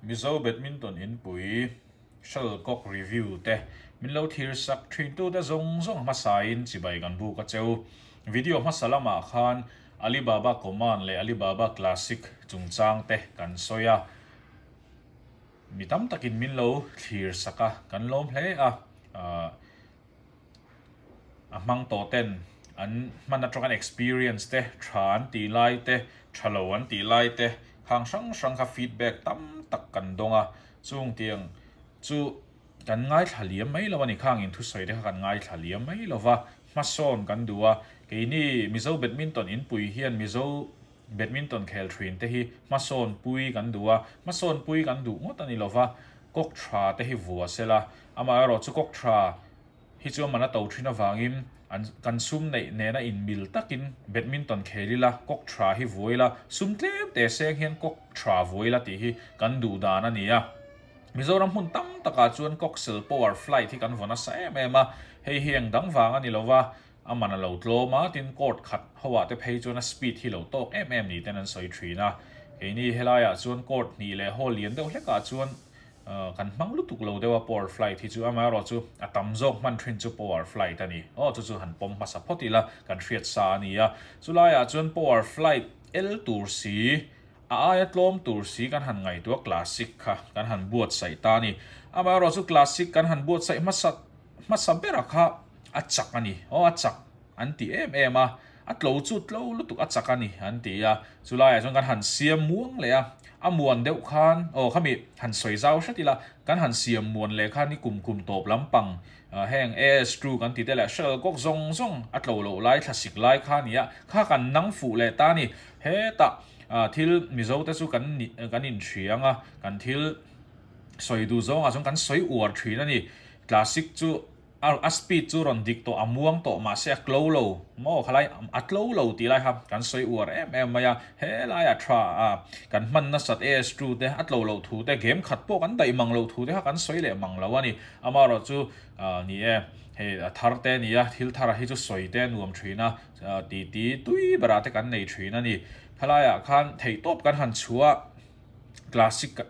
Mizo Badminton Inpui Shuttlecock Review te min lo thlir sak thin tute zawng zawng hmasain chibai kan buk a cheu. Video hmasa lamah khan Alibaba Command leh Alibaba Classic chungchang te kan sawi a, mi tam takin min lo thlir sak a, kan lawm hle a. A hmang tawh ten an hman atang an experience te tha an tih lai te tha lo an tih lai te khang hrang hrang kha feedback tam tak kan dawng a chung tiang chu kan ngaithla liam mai lo a ni khang in thusawi te kha kan ngaithla liam mai lo va hmasawn kan duh a keini Mizo badminton inpui hian Mizo badminton khel thin te hi hmasawn pui kan duh a hmasawn pui kan duh ngawt a ni lo va kawk tha te hi vua sela amaherawhchu chu kawk tha hi chu man a to thin avangin an kan sum neih nena inmil takin badminton khel ila kawk tha hi vuai ila sum tlem te seng hian kawk tha vuai ila tih hi kan duh dan a ni a. Mizoram hmun tam takah chuan Coxel power flight hi kan vaw nasa em em a, hei hi eng dang vang a ni lova, a man a lo tlawm a, tin court khat ho ah te phei chuan a speed hi lo tawk em em ni ten an sawi thin a. Keini helaiah chuan court hnih leh hall lian deuh hlekah chuan Kan hmang lutuk lo deuh a power flight hi chu amaherawh chu a tam zawk hman thin chu power flight a ni. Aw chu chu han pawm hmasa phawt ila kan hriat sa a ni a. Chulaiah chuan power flight el tur si a aia tlawm tur si kan han ngaihtuah classic kha kan han buatsaih ta a ni. Amaherawh chu classic kan han buatsaih hmasa hmasa bera kha a chak a ni. Aw a chak an ti em em a. A tlo chu tlo lutuk a chak a ni an ti a, chulaiah chuan kan han siam muang leh a, a muan deuh khan aw khami han sawi zau hret ila kan han siam muan leh khan i kum kum tawp lampang heng AS two kan ti te leh shuttlecock zawng zawng a tlo loh lai thla sik lai kha a ni a, kha kan nang fuh leh ta a ni. Hetah thil Mizo te chu kan kan inhriang a, kan thil sawi duh zawngah chuan kan sawi uar thin a ni. Classic chu. A speed chu rawn dik tawh, a muang tawh mahse a tlo lo maw khalai a tlo lo tih lai kha kan sawi uar em em mai a, helai a tha a kan hman nasat AS2 te a tlo loh thu te game khat pawh kan daih mang loh thu te kha kan sawi leh mang lo a ni. Amaherawh chu ni e hei a thar te a ni a, thil thar hi chu sawi te a nuam thin a, titi tui berah te kan nei thin a ni. Khalaiah khan theihtawp kan han chhuah classic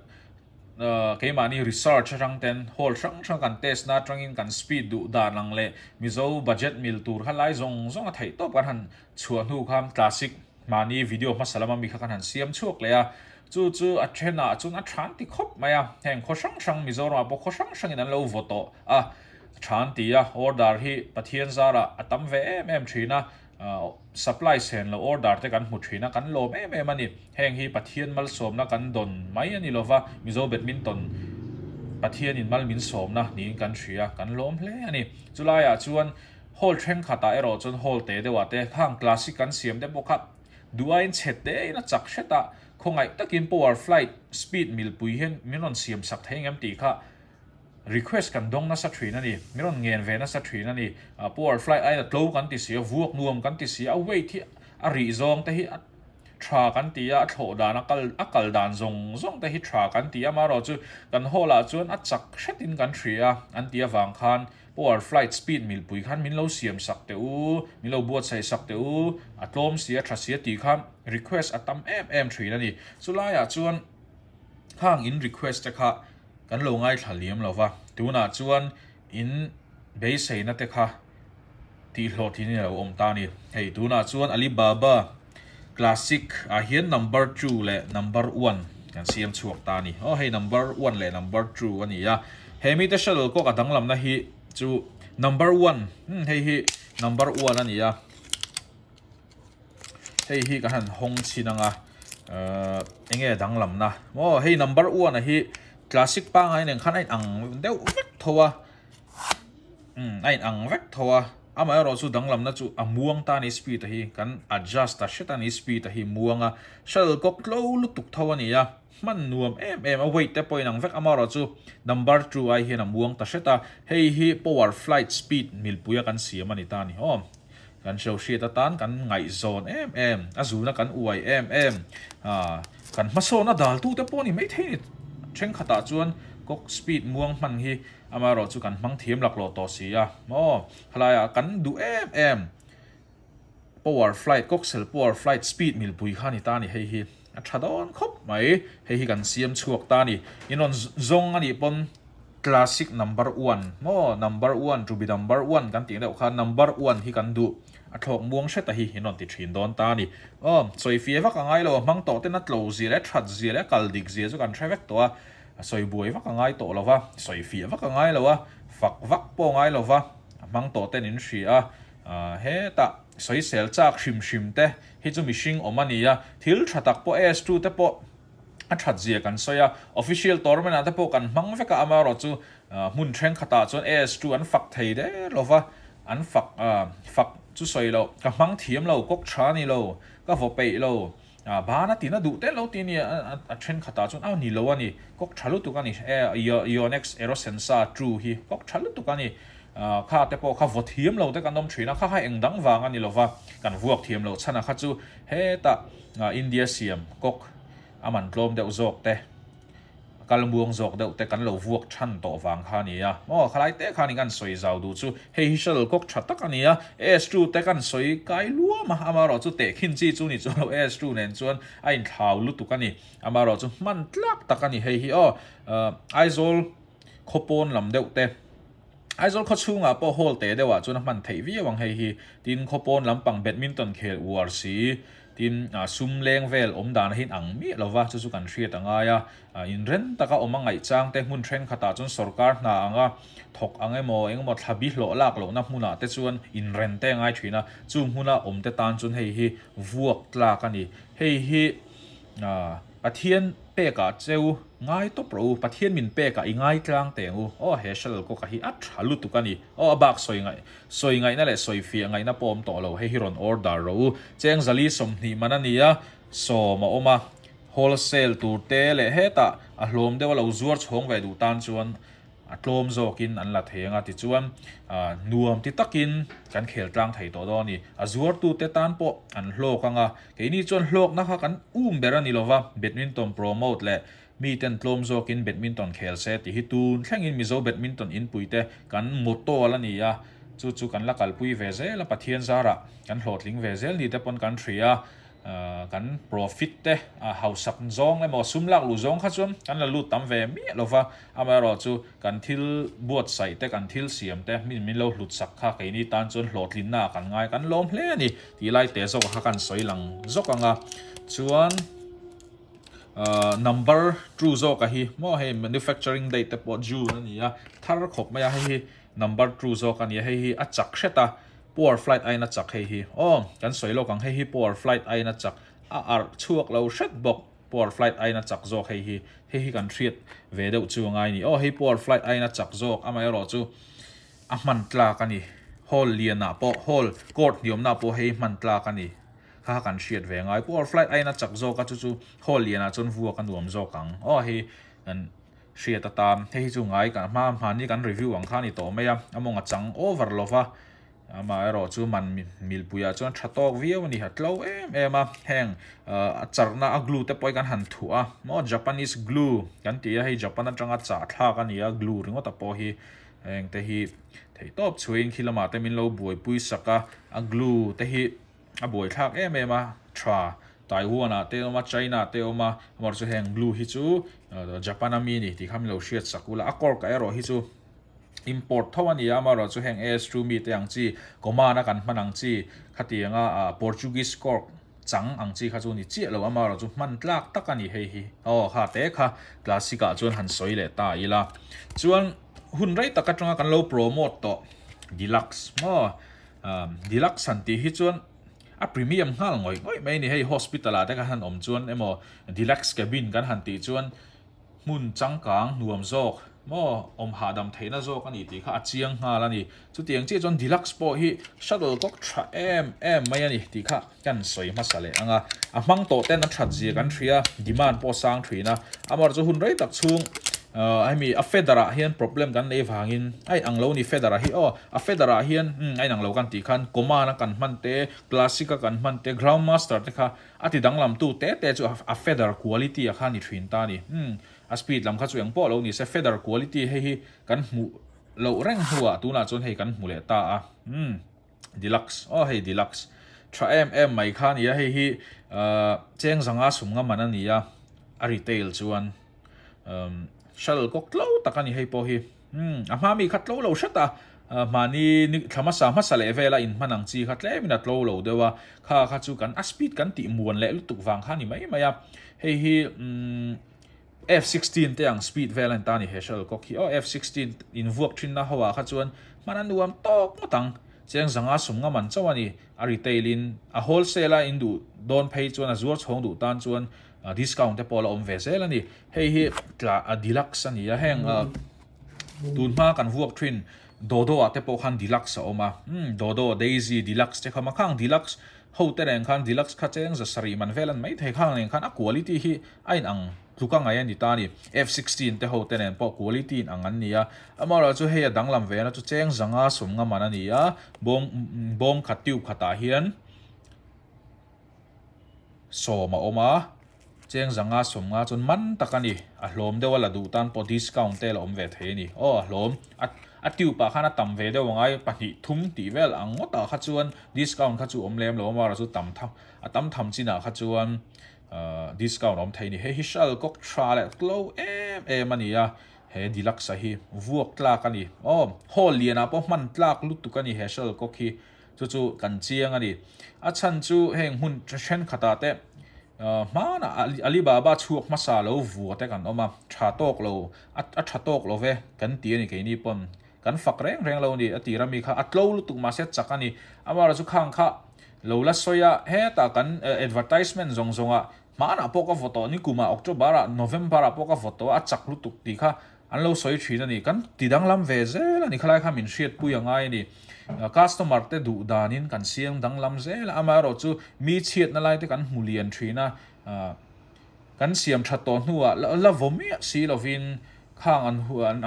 Keimahni research atang ten hall hrang hrang kan test na atangin kan speed duh dan ang leh Mizo budget mil tur kha lai zawng zawng a theih tawp kan han chhuah hnu khan classic mahni video hmasa lama mi kha kan han siam chhuak leh a, chu chu a thenah chuan a than ti khawp mai a, heng khaw hrang hrang Mizoramah pawh khaw hrang hrangin an lo vaw tawh a, than ti a order hi Pathian zarah a tam ve em em thin a. Supply sen loh order te kan hmu thin a, kan lawm em em a ni. Heng hi Pathian malsawmna kan dawn mai a ni lova, Mizo Badminton Pathianin mal min sawmna niin kan hria, kan lawm hle a ni. Chulaiah chuan hall thenkhatah erawh chuan hall te deuhah te khang classic kan siam te pawh kha duh aiin chhe tein a chak hret a, khawngaih takin power flight speed milpui hian min rawn siam sak thei ngem tih kha Request kan dawng nasa thin a ni, min rawn ngen ve nasa thin a ni. Power flight aiin a tlo kan ti si a, vuak nuam kan ti si a, a weight hi a rih zawng te hi a tha kan ti a, a thlawh dan a kal a kal dan zawng zawng te hi tha kan ti a, amaherawh chu kan hall ah chuan a chak hretin kan hria a an tih avang khan power flight speed milpui khan min lo siam sak teh u, min lo buatsaih sak teh u, a tlawm si a tha si a tih khan request a tam em em thin a ni. Chulaiah chuan khang in request te kha Kan lo ngaithla liam lo va, tunah chuan in beiseina te kha tihhlawhthlin in a lo awm ta a ni. Hei tunah chuan Alibaba Classic ah hian number two leh number one kan siam chhuak ta a ni. Aw hei number one leh number two a ni a, he mite shuttlecock a danglamna hi chu number one hei hi number one a ni a. Hei hi ka han hawng chhin anga enge danglamna maw hei number one a hi classic pangai nen khan a in ang deuh vek tho a um a in ang vek tho a amaherawh chu danglamna chu a muang ta ni speed a hi kan adjust ta hret a ni speed a hi muang a shuttlecock tlo lutuk tho a ni a hman nuam em em a weight te pawh in ang vek amaherawh chu number two ai hian a muang ta hret a hei hi power flight speed milpui a kan siam a ni ta a ni aw. Kan hlo hriat atan kan ngaihzawn em em, a zuna kan uai em em, kan hmasawn a daltute pawh ni maithei ni. Thenkhatah chuan cock speed muang hman hi amaherawh chu kan hmang thiam laklawh tawh si a maw? Khalaiah kan duh em em power flight, cock cell power flight speed milpui kha ni ta a ni hei hi. A tha dawn khawp mai. Hei hi kan siam chhuak ta a ni. In rawn zawng a nih pawn classic number one maw number one to be number one kan tih deuh kha number one hi kan duh. A thlawk muang hret a hi in rawn ti thin dawn ta a ni. Aw sawi fia vak a ngai lo a hmang tawh ten a tlo zia leh a that zia leh a kal dik zia chu kan hre vek tawh a. A sawi buai vak a ngai tawh lo va, sawi fiah vak a ngai lo a, fak vak pawh a ngai lo va, a hmang tawh ten in hria a. Hetah sawisel chak hrim hrim te hi chu mihring awm a ni a, thil tha tak pawh AS2 te pawh a that zia kan sawi a, official tournament ah te pawh kan hmang vek a, amaherawhchu hmun thenkhatah chuan AS2 an fak thei der lo va, an fak fak chu sawi loh, ka hmang thiam lo, kawk tha a ni lo, ka vaw peih lo, Bana tina duh te lo ti a ni a, a thenkhatah chuan a ni lo a ni, kawk tha lutuk a ni, Yonex Aerosensa True hi kawk tha lutuk a ni, kha te pawh kha vaw thiam lo te kan awm thin a, kha kha eng dang vang a ni lo va, kan vuak thiam loh chhan a kha chu hetah India siam kawk a man tlawm deuh zawk te. Kal muang zawk deuh te kan lo vuak than tawh vang kha a ni a. Aw, khalai te khan in kan sawi zau duh chu hei hi shuttle cock tha tak a ni a, AS2 te kan sawi kai luam a, amaherawhchu tehkhin chi chu ni chuan lo AS2 nen chuan a inthlau lutuk a ni. Amaherawhchu hman tlak tak a ni hei hi aw. Aizawl khawpawn lam deuh te, Aizawl khaw chhungah pawh hall te deuhah chuan a hman theih viau ang hei hi. Tin, khawpawn lampang badminton khel uar si, tin, sum leng vel awm dan a hin ang miah lo va, chu chu kan hriat a ngai a. Inren taka awm a ngaih chang te hmun thenkhatah chuan sorkar hna anga thawk ang emaw engemaw thlabi hlawh lak lohna hmunah te chuan inren te a ngai thin a, chung hmuna awm te tan chuan hei hi vuak tlak a ni. Hei hi. Pathian pekah cheu ngai tawp rawh u, Pathian min pekah i ngai tlang teng u. Aw he shuttlecock-a hi a tha lutuk a ni. Aw a bak sawi ngaih sawi ngaihna leh sawi fiah ngaihna pawh awm tawh lo, hei hi rawn order rawh u. Cheng zali 20 man a ni a, 10 a awm a, wholesale tur te leh hetah a hlawm deuh a lo zuar chhawng ve duh tan chuan A tlawm zawkin an la thei anga tichuan nuam ti takin kan khel tlang thei tawh dawn a ni. A zuartute tan pawh an hlawk anga, keini chuan hlawkna kha kan um ber a ni lova, badminton promote leh miten tlawm zawkin badminton khel se tih hi tun thlengin Mizo badminton inpuite kan motto a la ni a, chu chu kan la kalpui ve zel a, Pathian zarah kan hlawhtling ve zel ni te pawn kan hria a. Kan profit te hausak zawng emaw sum lak luh zawng kha chuan kan la lut tam ve miah lo va, amaherawh chu kan thil buatsaih te kan thil siam te min min lo hlut sak kha keini tan chuan hlawhtlinna ah kan ngai kan lawm hle a ni tih lai te zawk kha kan sawi lang zawk ang a, chuan number true zawk a hi maw hei manufacturing date te pawh June a ni a thar khawp mai a hei hi number true zawk a ni a hei hi a chak hret a. Power flight aiin a chak hei hi. Aw, kan sawi lawk ang hei hi power flight aiin a chak. A arh chhuak lo hret bawk. Power flight aiin a chak zawk hei hi. Hei hi kan hriat ve deuh chu a ngai ni. Aw, hei power flight aiin a chak zawk. Amaherawh chu a hman tlak a ni. Hall lianah pawh, hall court hniawmna pawh hei hman tlak a ni. Kha kha kan hriat ve ngai. Power flight aiin a chak zawk a chu chu hall lianah chuan vuak a nuam zawk ang. Aw, hei kan hriat atan hei hi chu ngai kan hma hmani kan review ang kha a ni tawh mai a, a mawng a chang over lo va, amaherawh chu man milpuiah chuan tha tawk viau a ni, a tlo em em a, heng a charhna a glue te pawh hi kan han thuah a, maw Japanese glue kan ti a, hei Japan atanga chah thlak a ni a, glue ringawt a pawh hi heng te hi theihtawp chhuahin khi lamah te min lo buaipui sak a, a glue te hi a buaithlak em em a, tha Taiwan ah te awm a, China te awm a, amaherawhchu heng glue hi chu Japan a mi a ni tih kha min lo hriat sak ula, a cork ah erawh hi chu import tho a ni a, amaherawhchu heng AS2 mi te ang chi, command a kan hman ang chi, khatianga Portuguese cork chang ang chi kha chu ni chiah lo, amaherawhchu hman tlak tak a ni hei hi, aw kha te kha classic ah chuan han sawi leh ta ila, chuan hun rei tak atanga kan lo promote tawh deluxe maw deluxe han tih hi chuan. A premium nghal ngawih ngawih mai a ni. Hei hospital ah te kan han awm chuan emaw deluxe cabin kan han tih chuan hmun changkang nuam zawk maw awm hahdam theihna zawk a ni tih kha a chiang nghal a ni. Chutiang chiah chuan deluxe pawh hi shuttle cock tha em em mai a ni tih kha kan sawi hmasa leh ang a. A hmang tawh ten a that zia kan hria, demand pawh sang thin a. Amaherawhchu chu hun rei tak chhung hemi a feather ah hian problem kan nei vangin a inang lo a ni feather ah hi aw. A feather ah hian umm a inang lo kan tih khan command a kan hman te, classic a kan hman te, ground master te kha a ti danglam tu te te chu a feather quality a kha ni thin ta a ni. Umm a speed lam kha chu eng pawh lo ni se feather quality hei hi kan hmuh loh reng hnuah tunah chuan hei kan hmu leh ta a. Umm deluxe aw hei deluxe. Tha em em mai kha a ni a, hei hi cheng zanga sum nga man a ni a, a retail chuan shuttlecock tlo tak a ni hei pawh hi. Umm a hma mi kha tlo lo hret a, mahni ni thla hmasa hmasa leh vela inhman ang chi kha tlemin a tlo lo deuh a, kha kha chu kan a speed kan tih muan leh lutuk vang kha a ni mai mai a, hei hi umm F-16 te ang speed vel a ni ta a ni he shuttlecock hi aw F-16 invuak thinna ho ah kha chuan hman a nuam tawk ngawt ang, cheng zanga sum nga man chauh a ni, a retail in a wholesale a induh dawn phei chuan a zuar chhawng duh tan chuan Discount te pawh la awm ve zel a ni. Hei hi tla a deluxe a ni a, heng tun hma kan vuak thin Dodo ah te pawh khan deluxe a awm a, umm Dodo, Daisy, deluxe te kha awm a, khang deluxe ho te reng khan deluxe kha cheng za sarih man vel an mai thei, khang nen khan a quality hi a in ang tluk a ngai a ni ta a ni. F-16 te ho te nen pawh quality in ang an ni a, amaherawhchu hei a danglam ve na chu cheng zanga sawmnga man a ni a, bawm bawm khat tube khatah hian sawm a awm a, cheng zanga sawm nga chuan man tak a ni, a hlawm deuh a la duh tan pawh discount te la awm ve thei a ni, aw a hlawm a a tube ah khan a tam ve deuh angai pahnih thum tih vel ang ngawt ah kha chuan discount kha chu awm lem lo a mara chu tam tham a tam tham chin ah kha chuan ahh discount a awm thei a ni, hei hi shal kawk tha leh tlo em em a ni a, he deluxe a hi vuak tlak a ni, aw hall lian ah pawh hman tlak lutuk a ni he shal kawk hi. Chu chu kan chiang a ni. A chhan chu heng hmun thenkhatah te hmanah Alibaba chhuak hmasa lo vua te kan awm a, tha tawk lo, a tha tawk lo ve kan ti a ni keini pawn. Kan fak reng reng lo a ni, a tir ami kha a tlo lutuk mahse chak a ni. Amaherawhchu chu khang kha lo la sawi a, hetah kan advertisement zawng zawngah hmanah pawh ka vaw tawh, nikumah October-ah, November-ah pawh ka vaw tawh a, a chak lutuk tih kha An lo sawi thin a ni. Kan ti danglam ve zel a ni. Khalai kha min hriatpui a ngai a ni. Customer te duh danin kan siam danglam zel a. Amaherawh chu mi chhiatna lai te kan hmu lian thin a. Kan siam that tawh hnuah la vaw miah si lovin khang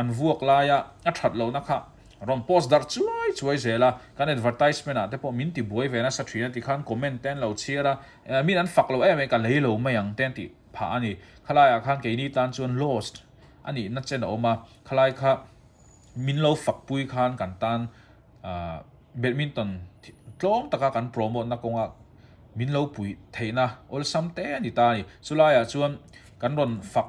an vuak laia a that lohna kha rawn post darh chuai chuai zel a. Kan advertisement ah te pawh min ti buai ve nasa thin a tikhan comment te an lo chhiar a. Min an fak lo em em ka lei lo mai ang te an tih phah a ni. Khalaiah khan keini tan chuan lost. a nihna chen a awm a, khalai kha min lo fak pui khan kan tan ah badminton tlawm taka kan promote na kawnga min lo pui theihna awlsam te a ni ta a ni. Chulaiah chuan kan rawn fak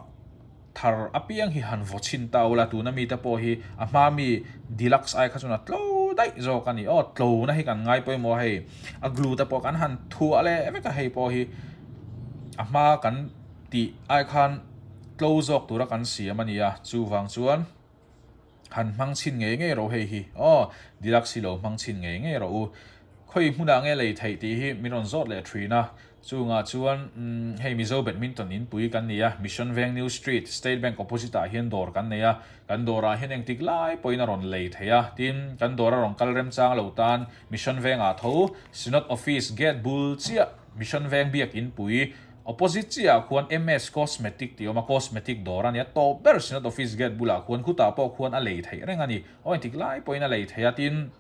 thar apiang hi han vaw chhin ta ula tuna mite pawh hi a hma mi deluxe ai kha chuan a tlo daih zawk a ni aw tlo na hi kan ngai pawimawh a hei a glue te pawh kan han thuah leh vek a hei pawh hi a hma kan tih ai khan tlo zawk tura kan siam a ni a, chuvang chuan han hmang chhin ngei ngei rawh hei hi aw deluxe hi lo hmang chhin ngei ngei rawh u khawi hmunah nge lei theih tih hi min rawn zawt leh thin a, chungah chuan hei Mizo Badminton inpui kan ni a, Mission Veng New Street State Bank opposite ah hian dawr kan nei a, kan dawrah hian engtik lai pawhin a rawn lei thei a, tin kan dawr a rawn kal remchang lo tan Mission Vengah tho Synod Office gate bul chiah Mission Veng biak inpui Opposite chiah ah khuan MS Cosmetic tih a awm a, cosmetic dawr a ni a, tawp ber Synod Office gate bulah khuan khutah pawh khuan a lei theih reng a ni. Aw engtik lai pawhin a lei theih a, tin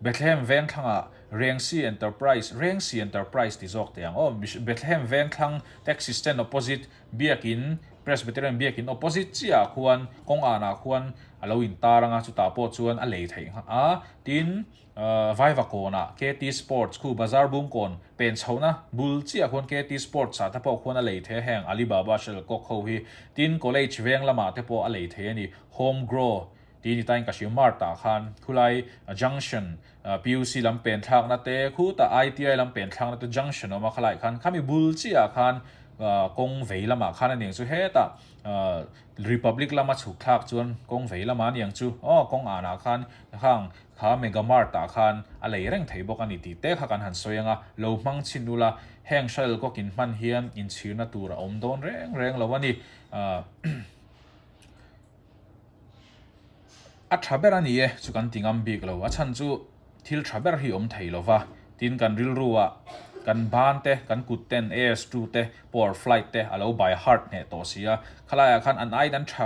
Bethlehem Vengthlangah Rengsi Enterprise, Rengsi Enterprise ti zawk teh ang aw, Bethlehem Vengthlang Taxi Stand opposite Biakin, Presbyterian Biakin opposite chiah ah khuan kawng anah khuan a lo intar ang a, chutah pawh chuan a lei theih a, tin Vaiva kawnah KT Sports khu bazar bung kawn pen chhohna bul chiah khuan KT Sports ah te pawh khuan a lei thei a heng Alibaba Shuttlecock ho hi tin college veng lamah te pawh a lei thei a ni Home Grow tih ni tain ka hria Mart ah khan khulai junction PUC lam pen thlakna te khutah ITI lam pen thlakna te junction awm a khalai khan khami bul chiah khan kawng vei lamah khan a ni ang chu hetah Republic lama chhuk thlak chuan kawng vei lamah a ni ang chu aw kawng anah khan khang Kha Mega Mart ah khan a lei reng thei bawk a ni tih te kha kan han sawi ang a, lo hmang chhin ula, heng shuttlecock in hman hian inchhirna tur a awm dawn reng reng lo a ni. A tha ber a ni e chu kan ti ngam bik lo, a chhan chu thil tha ber hi awm thei lo va, tin kan rilru ah kan ban te, kan kut ten AS2 te Power flight te a lo by heart hneh tawh si a, khalaiah khan an aiin an tha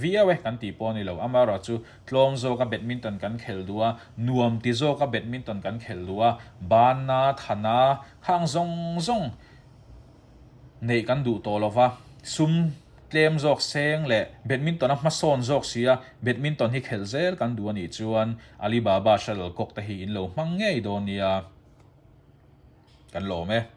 viau e kan tih pawh a ni lo. Amaherawhchu tlawm zawka badminton kan khelh duh a, nuam ti zawka badminton kan khelh duh a, banna, thana, khang zawng zawng neih kan duh tawh lo va, sum tlem zawk seng leh badminton a hmasawn zawk si a, badminton hi khelh zel kan duh a nih chuan Alibaba shuttlecock te hi in lo hmang ngei dawn nia. Kan lawm e.